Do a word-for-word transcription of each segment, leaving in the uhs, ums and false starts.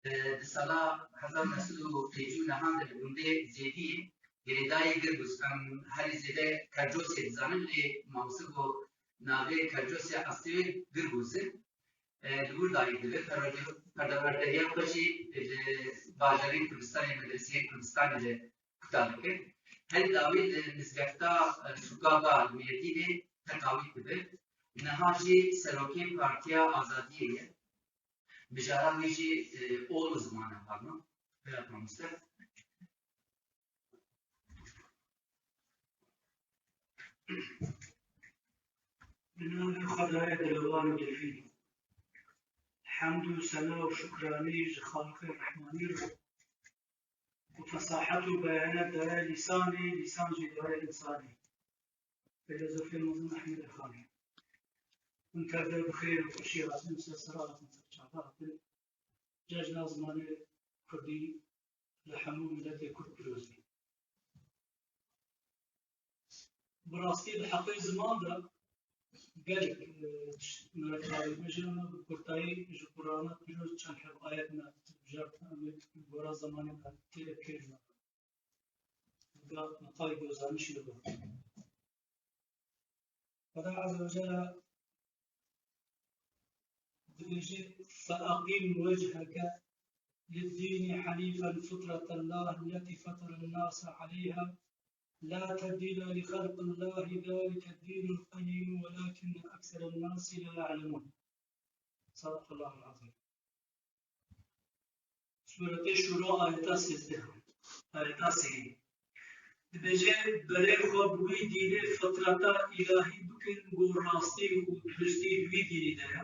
Di sala hezar neh sed û pêncî û nehan de li gundê Zêdiyê girêdayî Girguz, em herî zêde Kercosê dizanin, lê mamoste got navê Kercosê eslê wê Girguz e. Li wir dayîk dibe, perwerde-, perdeverdehiya xwe jî li bajarên Kurdistanê, medreseyên Kurdistanê de kuta dike. Herî dawî li mizgefta, e, Sukaba li Mêrdînê teqawît dibe. Niha jî serokê Partiya Azadiyê ye. Mijara wî jî, e, Ol ziman e, pardon. Bira mamoste. Bi navê Xwedayê dilewan û dilvîn. Hemd û sena û şukranî ji Xaliqê Rehmanî re ku fesahet û beyanet daye lîsanê, lîsan jî daye însanê. Fîlozofê mezin Ehmedê Xanê. Hûn tev de bi xêr û xweşî hatin, ser sera hatin, ser çava hatin. Cejna zimanê kurdî li hemû miletê kurd pîroz bî. Bi rastî di heqê ziman de gelek, e, tişt me re dixabin. Me jî, ama bi kurtayî ji Qur'ana pîroz çend heb ayet me bijartin, em ê gora zemanê me tê de bikêrin. Ga niqayê gozanişê de. Xweda Azze ve Celle dibêje: "فأقم وجهك للدين حنيفا فطرة الله التي فطر الناس عليها لا تبديل لخلق الله ذلك الدين القيم ولكن أكثر الناس لا يعلمون." صدق الله العظيم. Sûretê Şûra, ayeta sêzdeh, ayeta sê. Dibêje: "Berê xwe bi wî dînê fitreta îlahî bikin, ku rastî û durustî di wî dînî de ye."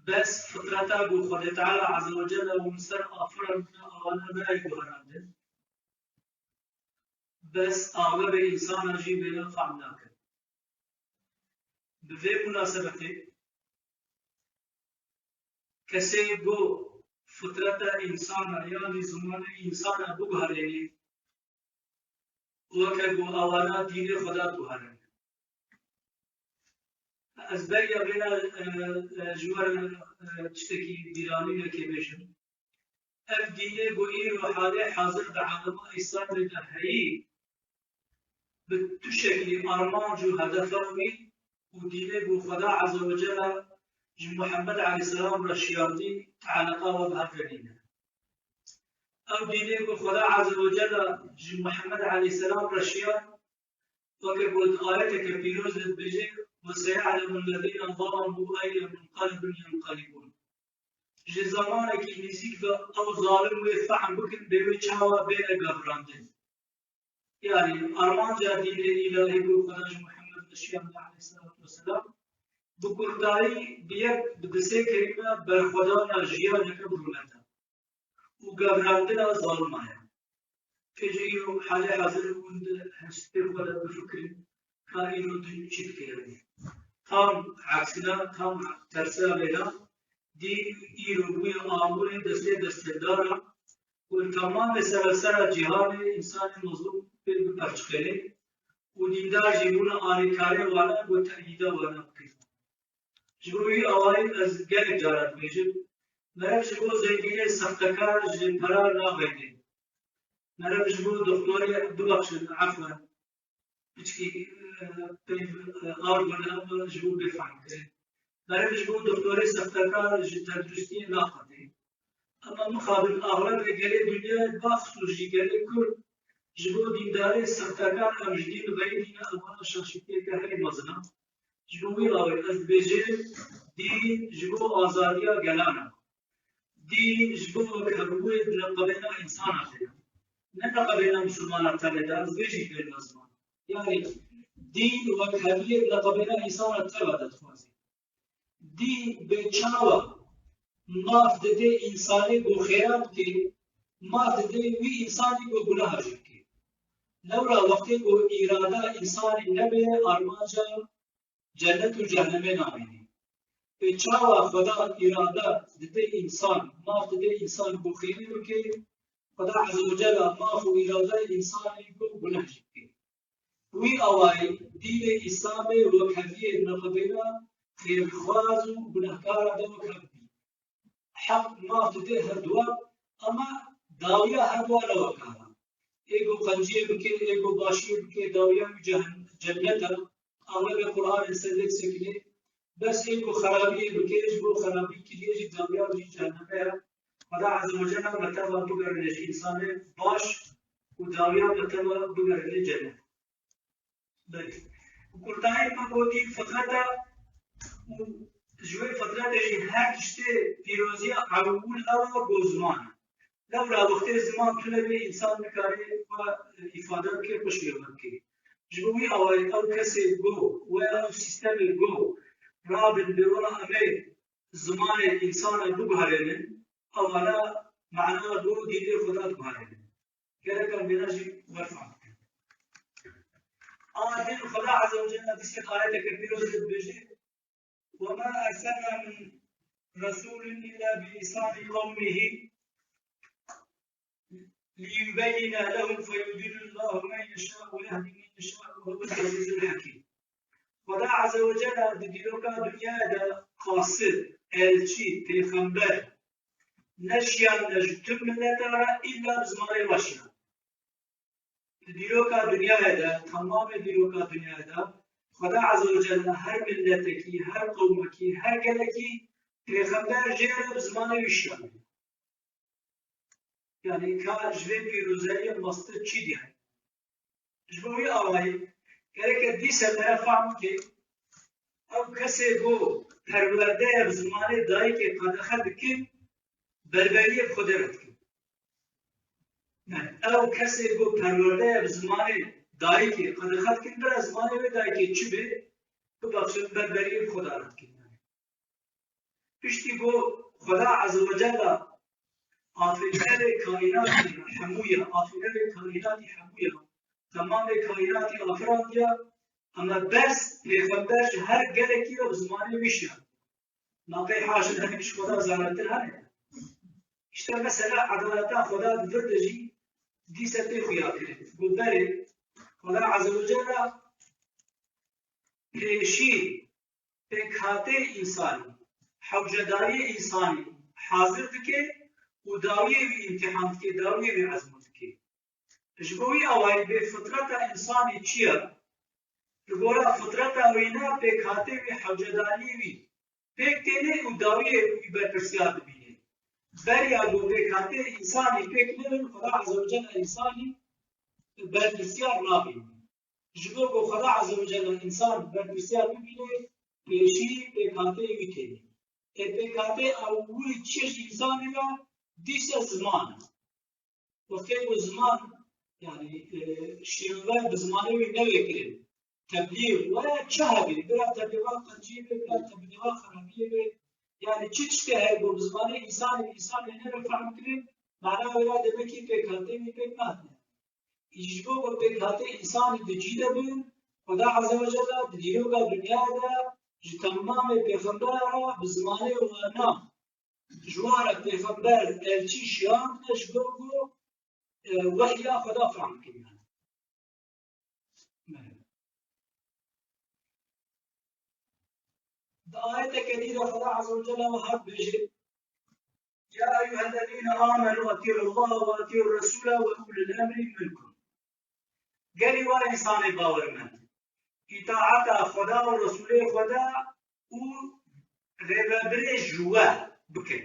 Bes fitreta ku Xwedê Teala Azze ve Celle hûn ser afirandine, awana nayê guherandin. Bes axlebê însana jî vêna fehm nakin. Bi vê munasebetê, kesê ku fitreta însana, yanî zimanê însana biguherênê, weke ku awana dînê Xweda diguherîne. Ez beriya vêna, e, e, ji we re, e, tiştekî bîranînekê bêjim. Ev dînê ku îro halê hazir di alema Îslamê de heyî, bi tu şeklî armanc û hedefa wî û dînê ku Xweda Azze ve Celle ji Muhammed aleyhisselam re şiyandî, tealaqa we bi hev re nîne. Ew dînê ku Xweda Azze ve Celle ji Muhammed aleyhisselam re şiyand, weke ku di ayeteke pîroz de dibêje: "وسيعلم الذين ظلموا أي منقلب ينقلبون." Ji zemanekî nêzîk ve ew zalim wê fehm bikin, bê wê çawa bêne gavrandin. Yanî armanca dînê îlahî ku Xweda ji Muhammed re şiyand aleyhisselatu vesselam, bi kurtayî, bi yek, bi du sê kelîme, berxwedana jiyaneke bi rûmet e û gavrandina zaliman e. Pêncî îro halê hazir hûn di hestê xwe de bifikirin ka îro din çi dike yanî. Tam eksine, tam tersine vêna, dîn îro bûye amûrê destê desthirdara ku li temamê serasera cîhanê însanê mezlûm pê biperçiqêne û dîndar jî bûne alîkarê wana ku te'yîda wana bike. Ji bo wî awayî ez gelek cara dibêjim, meriv ji bo zengînê sextekar ji pera naxeyne. Meriv ji bo doktorê, bibexşin, efwen, piçkî, e, peyv, e, ard bûne, ama ji bo bêfehm kirin. Meriv ji bo doktorê sextekar ji tenduristiyê naqetê. Ama mixabin axlebê gelê dinyayê, baxsûs jî gelê Kurd, ji bo dîndarê sextekar em ji dîn veyidîne, ewana şaşîtiyeke herî mezin e. Ji bo wî awê ez dibêjim, dîn ji bo azadiya gelan e. Dîn ji bo wekhevbûyê di neqebêna însana de ye. Ne neqebêna misilmana tenê de, ez vê jî fêr nazim. Yanî dîn wekheviyê di neqebêna însana teva de dixwaze. Dîn bê çawa maf dide însanê ku xêra bike, maf dide wî însanê ku gunaha jî bike. Lewra wextê ku îrada însanê nebe armanca cennet û cehennemê namîne. Pê çawa Xweda îrada dide însan, maf dide însan ku xêrê bike, Xweda Azze ve Celle maf û îradeyê însanê ku guneh jî bike. Wî awayî dînê Îslamê wekheviyê neqebêna xêrxwaz û gunehkara de wekhev bî. Heq maf dide her dua, ama dawiya her dua ne wek ana. Ê ku qenciyê bike, ê ku başiyê bike, dawiya wî cehen-, cennet e. Ew weke Qur'anê ser lê disekine. Bes ê ku xerabiyê bike, ji bo xerabî kiriye jî dawiya wî jî cehenneme ye. Xweda Azze ve Celle me teva bigerine ji însanê baş û dawiya me teva bigerine cennet. Belê. Û kurtayî me gotî fitreta û ji wê fitretê jî her tiştê pîroziya ewil ew e ku ziman e. Lewra wextê ziman tune bê, însan nikarê xwe îfade bike, xwe şêwe bike. Ji bo wî awayî ew kesê go, we ew sîstemê go, rabin bê wela em ê zimanê însan e biguherênin, ewana mana go dînê Xweda diguherênin. Gerek em vêna jî werfam bikin. Aya din Xweda Azze ve Celle dîsek ayeteke pîroz de dibêje, وما أرسلنا من رسول إلا بلسان قومه ليبين لهم فيضل الله من يشاء ويهدي من يشاء وهو العزيز الحكيم. Xweda Azze ve Celle di dîroka dinyayê de qasid, elçî, pêxember neşiyandine ji tu mileta re îlla bi zimanê we şiyandine. Di dîroka dinyayê de, temamê dîroka dinyayê de, Xweda Azze ve Celle her miletekî, her qewmekî, her gelekî pêxember jê re bi zimanê wî şiyandine. Yani ka ji vê pîrozeyê mestir çi diye? Ji bo wî awayî gereke dîse me re fehm bike, ew kesê ku perwerdeye bi zimanê dayikê qedexe dikin, berberiyê bi Xwedê re dikin. Yani ew kesê ku perwerdeye bi zimanê dayikê qedexe dikin, bira zimanê wê dayikê çi be, bibexşin, berberiyê bi Xweda re dikin. Piştî ku Xweda Azze ve Celle afirînerê kaînatî hemû ye, afirînerê kaînatî hemû ye, temamê kaînatî afirandiye, ama bes pêxember ji her gelekî re bi zimanê wî şiyan. Ma qey haşin henî ji Xweda zanettir hene? Îşte mesela edaleta Xweda di vir de jî dîse tê xuya kirin. Ku berê Xweda Azze ve Celle pêşî pêkhatê însanî, hewcedariyê însanî hazir dike û dawiyê wî îmtîhan dike, dawiyê wî ezmûn dike. Ji bo wî awayî bê fitreta însanî çi ye? Li gora fitreta wî ne, pêkhatê wî, hewcedariyê wî pêk têne û dawiyê wî berpirsiyar dibîne. Beriya ku pêkhatê însanî pêk nebin, Xweda Azze ve Celle însanî berpirsiyar nabîne. Ji bo ku Xweda Azze ve Celle însan berpirsiyar bibîne, pêşî pêkhateyê wî têne. Ê pêkhatê ewilî çi ji însanê re dîse ziman e. Wextê ku ziman, yani, e, şîrove bi zimanê wî newê kirin, tebliğ, we çi hebî, bira tebliğa qenciyê be, bira tebliğa xerabiyê be, yani çi tiştê heye ku bi zimanê însanê, însanê nebe fehm kirin, mana wê ra demekî pêkhateyê wî pêk nahatine. Ji bo ku pêkhatê însanî di cî de bin, Xweda Azze ve Celle di dîroka dinyayê de ji temamê pêxembera re bi zimanê wana, ji wan re pêxember, elçî şiyandine ji bo ku, e, wehya Xweda fehm bikin. Di ayeteke dî de Xweda Azze ve Celle wiha dibêje, يا أيها الذين آمنوا أطيعوا الله وأطيعوا الرسول وأولي الأمر منكم. Gelî wa însanê bawermend, îtaeta Xweda û Resûlê Xweda û rêvebirê ji we bikin.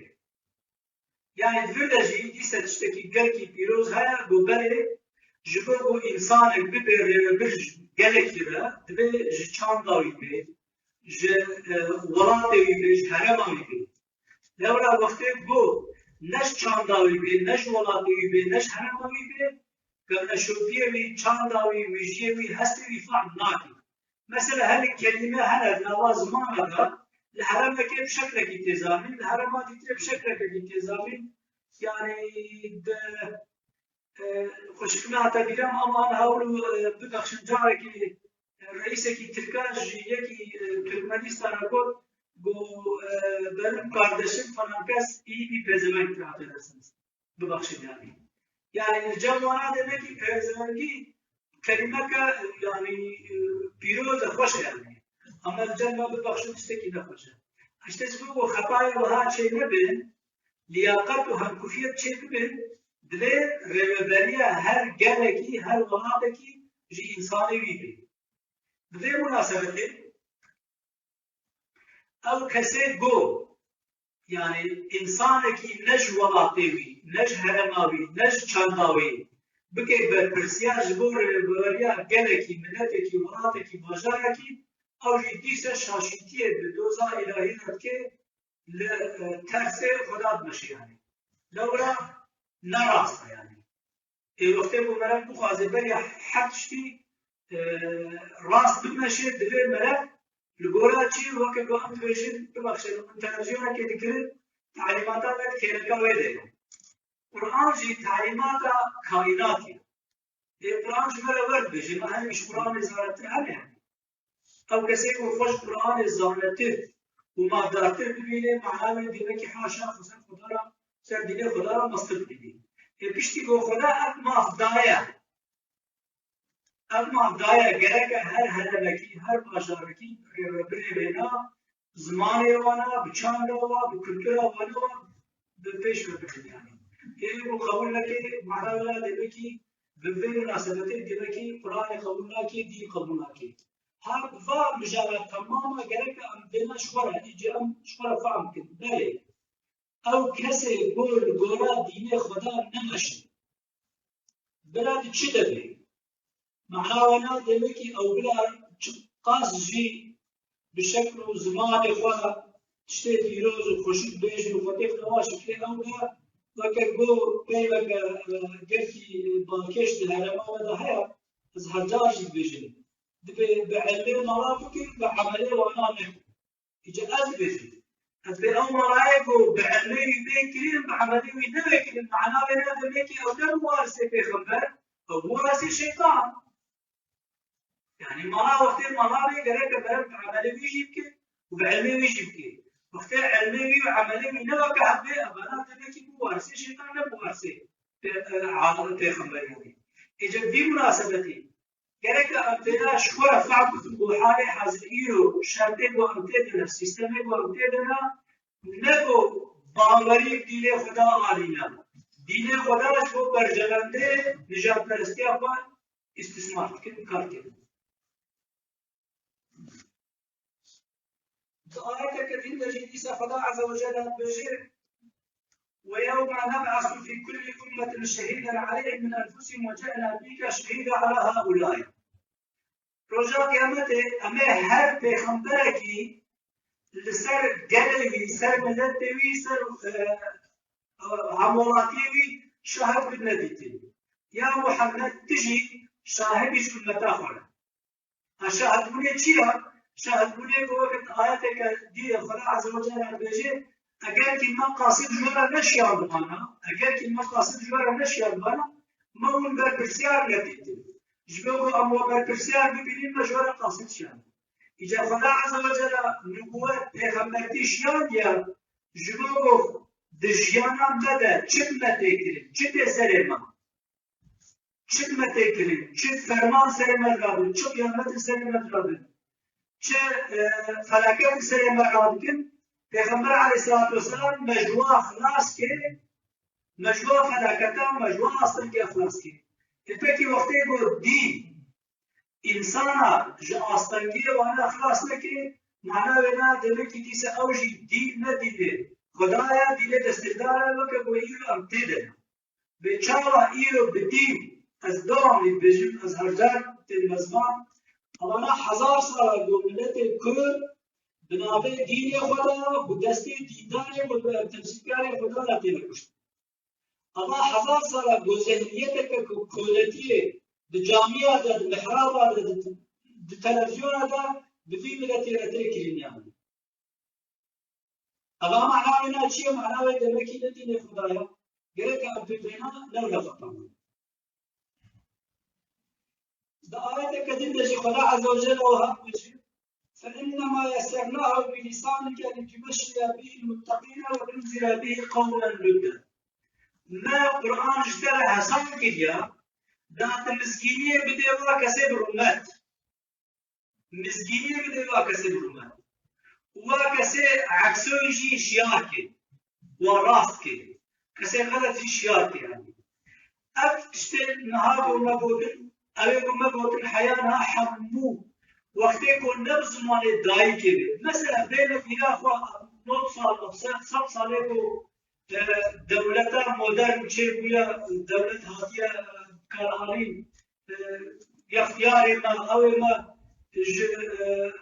Yani di vir de jî dîse tiştekî gelkî pîroz heye ku berê ji bo ku însanek bibe rêvebir ji gelekî re, divê ji çanda wî bê, ji, e, welatê wî bê, ji herêma wî bê. Lewra wextê ku ne ji çanda wî bê, ne ji welatê wî bê, ne ji herêma wî bê, kevneşopiyê wî, çanda wî, wijiyê wî, hestê wî fehm nake. Mesela, hene kelîme hene di nava zimana de, li herêmekê bi şeklekî tê zanîn, li herêma dîtirê bi şeklekekî tê zanîn. Yani, di, e, xweşik min hate bîra min, ama an hewil û, e, bibexşin carekî, e, reîsekî tirka ji yekî, e, Turkmenîstana got, got, e, benim kardeşim falan kes iyi bir pezevenk hate desiniz. Bibexşin yani. Yani li cem wana demekî pezevengî kelîmeke yani, e, pîroz e, xweş e yani. Ama li cem me bibexşin tiştekî ne xweş e. Îşte ji bo ku xetayê wiha çê nebe, liyaqet û hemkufiyet çêbibin, divê rêveberiya her gelekî, her welatekî ji însanê wî bê. Bi vê munasebetê ew kesê ku, yanî, însanekî ne ji welatê wî, ne ji herêma wî, ne ji çanda wî bike berpirsiyar ji bo rêveberiya gelekî, miletekî, welatekî, bajarekî, ew jî dîse şaşîtiyê bi doza îlahî re dike, li, e, tersê Xweda dimeşe, yanî. Lewra ne rast e, yanî. Ê wextê ku meriv bixwaze beriya her tiştî, e, rast bimeşe, divê meriv li gora çi, weke ku em dibêjin, bibexşe, min televîzyonekê dikirin, talîmata me di kêleka wê de ye. Quran jî talîmata kaînatê ye. Ê Quran ji me re wer dibêje, me hemî ji Quranê zanetir hene. Ew kesê ku xwe ji Quranê zanetir û mafdartir bibîne, mana wê demekî haşa xweser Xweda re, ser dînê Xweda re mestir bibîne. Ê piştî ku Xweda ev maf daye, ev maf daye, gereke her herêmekî, her bajarekî rêve birêvêna zimanê wana, bi çanda wa, bi kultura wana wa bi pêş ve bikin, yanî. Ê ku qebûl neke, mana wê demekî bi vê munasebetê demekî Quranê qebûl nake, dîn qebûl nake. Her va mijara temama gereke em vêna ji xwe re, îca em ji xwe re fehm bikin. Belê, ew kesê ku li gora dînê Xweda nemeşe, bila di çi de be? Mana wana demekî ew bila çiqas jî bi şekl û zimanê xwe tiştê pîroz û xweşik bêjin û xwe têxine wan şiklê, ew bila weke ku peyveke, e, gelkî balkêş di herêma me de heye, ez her car jî dibêjim. Dibê bi ilmê mala bikin, bi emelê wana nekin. Îca ez dibêjim. Ez bê ew malayê ku bi ilmê wî bê kirin, bi emelê wî nebe kirin, mana wê ne demekî ew ne bi warisê pêxember, ew bi warisê şeytan. Yanî mala wextê mala bê, gereke meriv bi emelê wî jî bike û bi ilmê wî jî bike. Wextê ilmê wî û emelê wî ne weke hev bê, evana demekî bi warisê şeytan, ne bi warisê pê-, e, pêxember, yanî. Îca vî munasebetî Gereke em têna ji xwe re fehm bikin ku halê hazir îro şertê ku em tê de ne, sîstemê ku em tê de ne, ne ku bawerî bi dînê Xweda alî ne. Dînê Xweda ji bo berjewendê nijadperestiya xwe îstismar dikin, kar dikin. Di ayeteke din de jî dîsa Xweda Azze ve Celle dibêje, "ويوم نبعث في كل أمة شهيدا عليهم من أنفسهم وجئنا بك شهيدا على هؤلاء." Roja Qiyametê em ê her pêxemberekî li ser gelê wî, ser miletê wî, ser, e, e, hemwelatiyê wî şahid bidine dîtin. Ya Muhammed, tu jî şahidî ji ummeta xwe re. Ha, şahidbûnê çi ya? Şahidbûnê ku weke di ayeteke dî de Xweda Azze ve Celle dibêje, eger kî me qasid ji we re neşiyandibana, eger kî me qasid ji we re neşiyandibana, me hûn berpirsiyar nedîtin. Ji bo ku em we berpirsiyar bibînin, me ji we re qasid şiyand. Îca Xweda Azze ve Celle nubûwet, pêxembertî şiyandiye, ji bo ku di jiyana me de çi bi me tê kirin, çi tê serê me. Çi me tê kirin, çi ferman serê me rabin, çi qiyamet li serê me rabin, çi, e, felaket li serê me rabikin, Pêxember aleyhisselatu vesselam me ji wa xilas kir, me ji wa felaketa, me ji wa astengiya xilas kir. Ê pekî wextê ku dîn însana ji astengiyê wana xilas neke, mana wê ne demekî dîse ew jî dîn ne dînê Xwedaya, dînê desthirdar e, weke ku îro em tê de ne. Bê çawa îro bi dîn, ez dewamî dibêjim, ez her car têdim ziman, evana hezar sala ku miletê Kurd bi navê dînê xwe de, bi destê dîndarê û bi temsîlkarê xwe de têne kuştin. Eva hezar sala ku zehniyeteke ku koletiyê di camiya de, di mihraba de, di, di televizyona de bi vî miletê re tê kirîn, yanî. Eva mana wê ne çi ye? Mana wê demekî ne dînê Xweda ye. Gerek em pê vêna ne wila xetan. Di ayeteke din de jî Xweda Azze ve Celle wiha dibêje, "فإنما يسرناه بلسانك لتبشر به المتقين وتنذر به قوما لدا." Me Quran ji te re hesan kiriya, da tu mizgîniyê bidê wa kesê bi rûmet. Mizgîniyê bidê wa kesê bi rûmet. Wa kesê eksoyî jî şiyar kê. Wa rast kê. Kesê xelet jî şiyar kê yanî. Ev tiştê niha ku me gotin, ew ê ku me gotin heya niha hemû wextê ku ne bi zimanê dayikê be. Mesela bêne bîra xwe nod sal, sed, sed salê ku, e, dewleta modern çêbûye, dewlet hatiye, e, karanîn, e, yextiyarê me, ew ê me ji, e,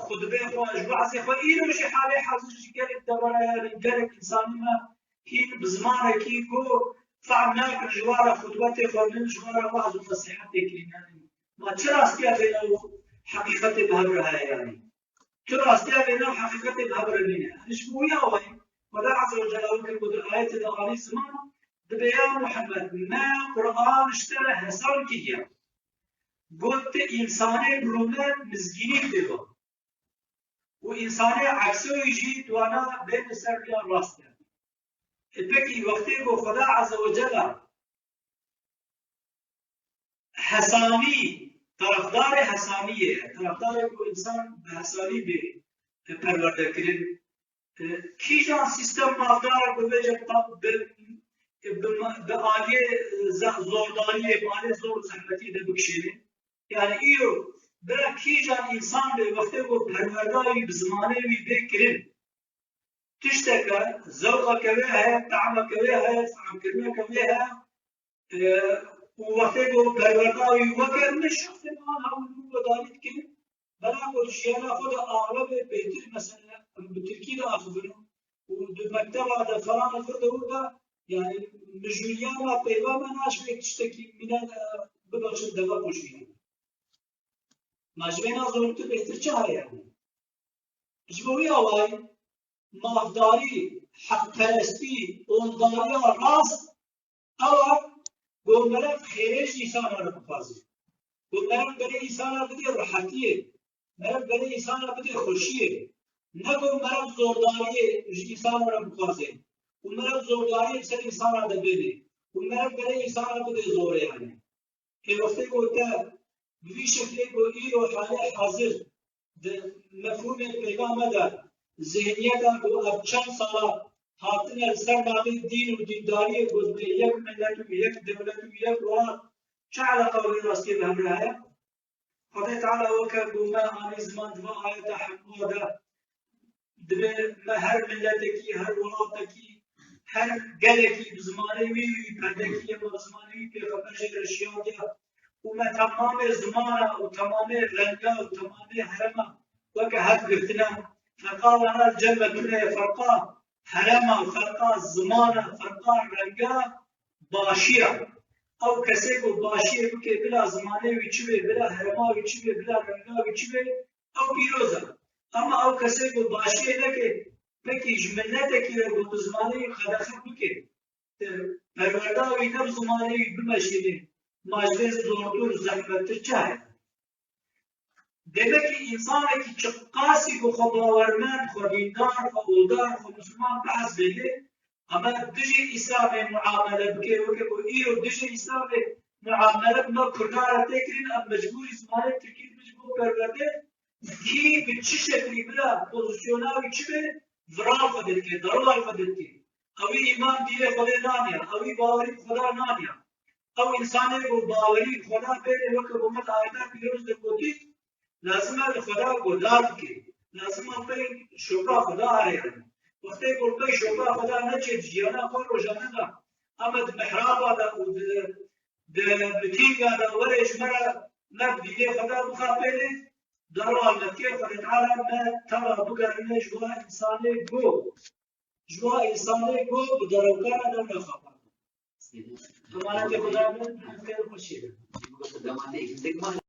xutbê xwe, ji wazê xwe, îro jî halê hazir jî gelek deverayerî, gelek însanî me hîn bi zimanekî ku fehm nakin ji wara xutbetê xwendin, ji wara waz û nesîhetê kirîn. Yanî, ma çi rastiya bêne û heqîqetê bi hev re heye yanî? Tu rastiya vê nav heqîqetê bi hev re nîne. Ji bo wî awayî, Xweda Azze ve Celle weke ku di ayetê de anî ziman, dibê ya Muhammed, me Quran ji te re hesan kiriye. Got, ti însanê bi rûmet mizgînî bidê ba. Û însanê eksê wî jî di wana bêne ser riya rast e. E, pekî wextê ku Xweda Azze ve Celle hesanî, tarafdarê hesaniyê ye. Tarafdarê ku însan bi hesanî bê, e, perwerde kirin. E, kîjan sîstem mafdar e ku bêje pa-, bi, bi, bi aliyê, e, ze-, zordariyê, bi aliyê zor û zehmetiyê de bikişêne? Yanî îro bira kîjan însan bê wextê ku perwerda wî bi zimanê wî bê kirin, tişteke, zewqeke wê heye, tahmeke wê heye, fehmkirineke wê heye, e, û wextê ku perwerda wî weke min şexsê min an hewlbû guhdarî dikin, bela ku di jiyana xwe de axivebê bêtir, mesela, em bi tirkî de axivin û di mekteba de falan vir de wir de, yanî mijûliya me, peyva me naşibê tiştekî mîne, e, bibexşin deve xwe jî. Ma ji vêna zortir bêhtir çi heye yanî? Ji bo wî awayî mafdarî, heqperestî, ondariya rast, ew e ku meriv xêrê ji însana re bixwaze. Ku meriv berê însana bidê rihetiyê, meriv berê însana bidê xweşiyê. Ne ku meriv zordariyê ji însana re bixwaze. Û meriv zordariyê li ser însana de bêne. Û meriv berê însana bidê zorê yanî. Ê wextê ku te bi vî şeklê ku îro halê hazir di mefhûmê peyva me de zihniyeta ku ev çend sala hatine li ser navê dîn û dîndariyê ku dibê yek milet û yek dewlet û yek welat, çi eleqa wê rastiyê bi hev re heye? Xwedê Teala weke ku me anî ziman di van ayeta hemû de, dibê me her miletekî, her welatekî, her gelekî bi zimanê wî wî perdekî ye, me bi zimanê wî pêxember jê re şiyandiye û me temamê zimana û temamê renga û temamê herema weke hev girtine. Ferqa wana cem me tune ye, ferqa herema, ferqa zimana, ferqa renga, başiya. Ew kesê ku başiyê bike bila zimanê wî çi be, bila herema wî çi be, bila renga wî çi be, ew pîroz e. Ema ew kesê ku başiyê neke, pekî ji miletekî re ku bi zimanê wî qedexe bike, e, perwerda wî ne bi zimanê wî bimeşîne, ma ji vê zortir û zehmettir çi heye? Demek ki însanekî çiqasî ku xwe bawermend, xwe dîndar, xwe oldar, xwe misilman bihesbêne, ama dijî Îslamê muamele bike, weke ku îro dijî Îslamê muamele bi me Kurdan re tê kirin, em mecbûrî zimanê Tirkî bibin ji bo perwerde, kî bi çi şeklî bila pozisyona wî çi be, viral xwe dê dike, deroal xwe dê dike. Ewî îman dîrê Xwedê naniya, ewî bawerî bi Xweda naniya. Ew însanê ku bawerî bi Xweda bêne, weke ku me di ayeta pîroz de gotî, lazim e li Xweda guhdar bike. Lazim e pey şopa Xweda here yanî. Wextê ku pey şopa Xweda neçe di jiyana xwe rojane de, em di mihraba de û di, di mitînga de were ji me re me bi dînê Xweda bixapêne, deroal me dike, Xwedê Teala me teva bigerîne ji wan însanê ku Ji bo însanê ku bi derewkana dev re xapandin. Emanetê Xuda bin, xêr û xweşiyê bin.